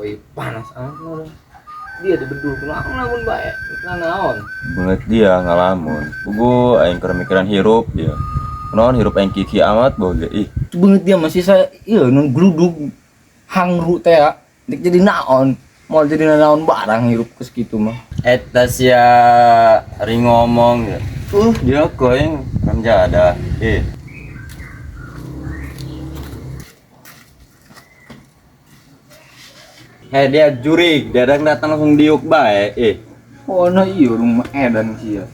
Woi panas amat orang. Dia dibedul kunaon lamun bae. Naon? Beungeut dia ngalamun. Puguh aing keur mikiran hirup dia. Kunaon hirup aing kiki amat boga ih. Beungeut dia masih saya ieu nu gludug hangru teh ya. Dek jadi naon? Moal jadi naon barang hirup geus kitu mah. Eta sia ri ngomong ya. Dia koing kan jada. Eh. Hei dia jurig, dia datang langsung diuk bae. Eh. Oh nah iya rumah edan sih ya.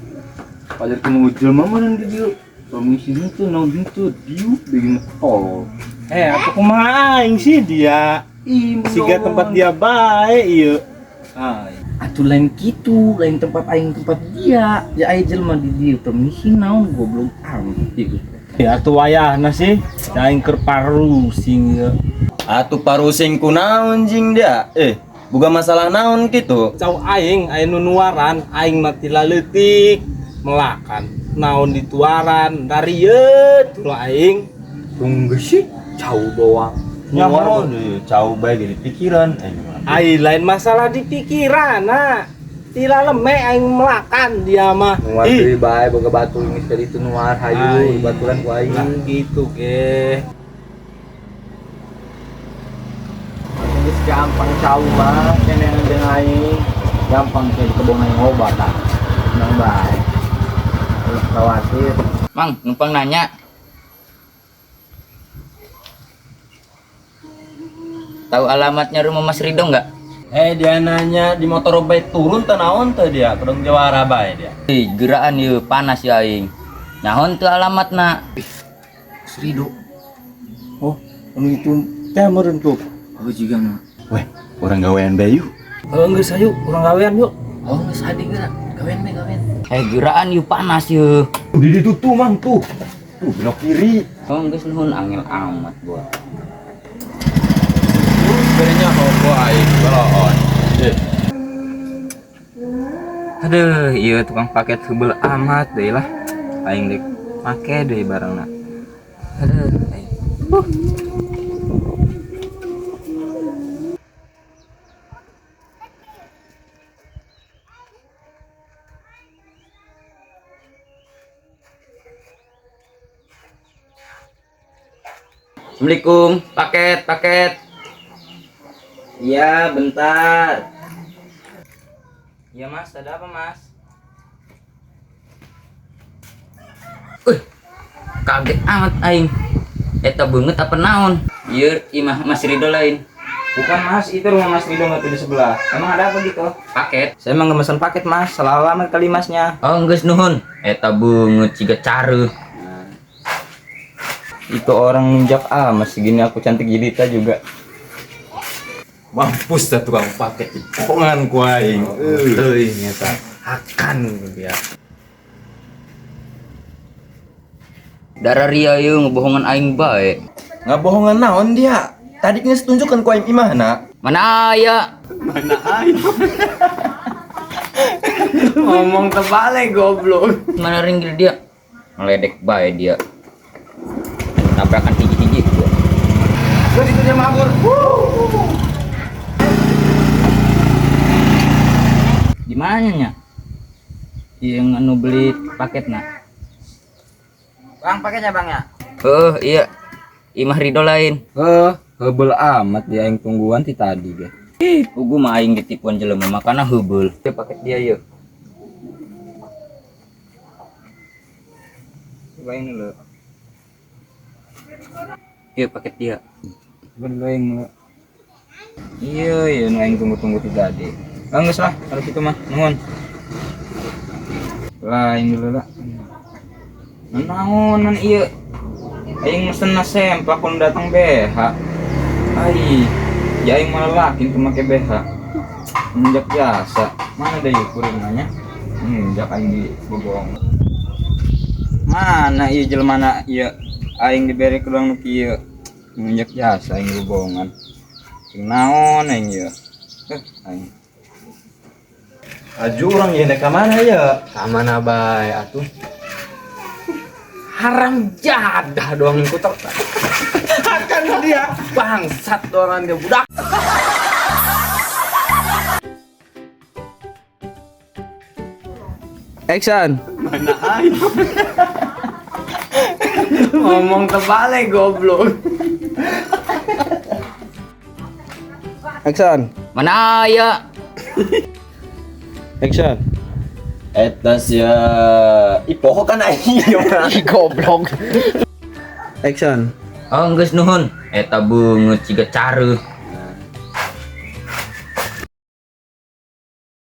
Pajar kena jelema mah di dieu. Permisi henteu naon henteu diuk bikin tolol. Eh, atuh kumaha aing sih dia? Ih, Siga tempat dia bae ieu. Ay. Atuh lain kitu, lain tempat aing tempat dia. Ya aya jelema di dieu permisi naon goblok amat gitu. Ya atuh wayahna sih, aing keur parusing ieu. Atuh parusing kunaon jing dia? Eh, boga masalah naon kitu? Cau aing aya nu nuaran, aing mah ti leutik melakan. Naon dituaran, darieut tuh aing. Tunggu sih, jauh doang. Nyaho, cau bae jadi pikiran aing mah. Ai lain masalah di pikiran nah. Tila leme aing melakan dia mah. Nuar Ih, deui bae boga batu geus ka ditu nuar hayu Ai. baturan ku aing. Lah gitu ge. Geus gampang cau mah kenean jeung aing. Gampang kayak di kebon aing obat tah. Tenang bae. Ulah khawatir. Mang, numpang nanya. Tahu alamatnya rumah Mas Ridho nggak? Eh dia nanya di motor bae turun teu naon teu dia, kedong jawara bae dia. Ih, geraan yeuh, panas ya aing. Nyaho teu alamatna. Mas Ridho. Oh, anu itu teh meureun tuh. Aku juga mah. Weh, urang gawean bae yuk. Heuh geus hayu, urang gawean yuk. Oh, geus hade geura. Gawean bae gawean. Eh, geraan yeuh panas yeuh. Di ditu tuh mang tuh. Tuh belok kiri. Oh, geus nuhun angel amat gua. Sebenarnya hoko aing baloon. Eh, Aduh, iya tukang paket heubeul amat deui lah. Aing dek make deui barangna. Aduh, aing. Assalamualaikum, paket, paket. Iya, bentar. Iya, Mas, ada apa, Mas? Kaget amat aing. Eta beungeut apa naon? Ieu imah Mas Ridho lain. Bukan, Mas, itu rumah Mas Ridho nggak tuh di sebelah. Emang ada apa gitu? Paket. Saya emang nggak mesen paket, Mas. Salah alamat kali Masnya. Oh, geus nuhun. Eta beungeut siga careuh. Itu orang nunjak ah, Mas segini aku cantik jelita juga. Mampus dah tukang paket dipongan ku aing. Teuing eta. Akan dia. Darah ria ieu ngebohongan aing bae. Ngabohongan naon dia? Tadi geus tunjukkan ku aing imahna. Mana aya? Ngomong terbalik goblok. Mana ringgil dia? Ngeledek bae dia. Tabrakan hiji-hiji gua. Terus itu dia mabur. Di mana nya? Yang anu beli paket nak? Bang, paketnya Bang ya? Oh, iya. Imah Ridho lain. Heuh, heubeul amat dia aing tungguan ti tadi ge. Ih, pugu mah aing ditipuan jelema makana heubeul. Ieu paket dia ieu. Coba aing dulu. Ieu paket dia. Coba dulu aing dulu. Iya, iya nu aing tunggu-tunggu ti tadi. Ah, geus lah, kalau kitu mah. Nuhun. Lah, aing dulu lah. Naonan ieu? Aing mesen sempak kun datang BH. Ai, ya aing malah lakin tuh make BH. Menjak jasa. Mana deh kuring nanya? Menjak aing di bogong. Mana ieu jelema ieu? Aing diberi ke nu kieu. Menjak jasa aing bobohongan. Sing naon aing ieu? Aing. Aju urang ieu ka mana ya? Ka mana bae atuh? Haram jadah doang ku ter. Akan dia bangsat doang dia budak. Action. Ngomong terbalik goblok. Action. Mana aya? Action. Eta sia ih pokok kan aing ieu mah. Goblok. Action. Oh, geus nuhun. Eta beungeut siga careuh.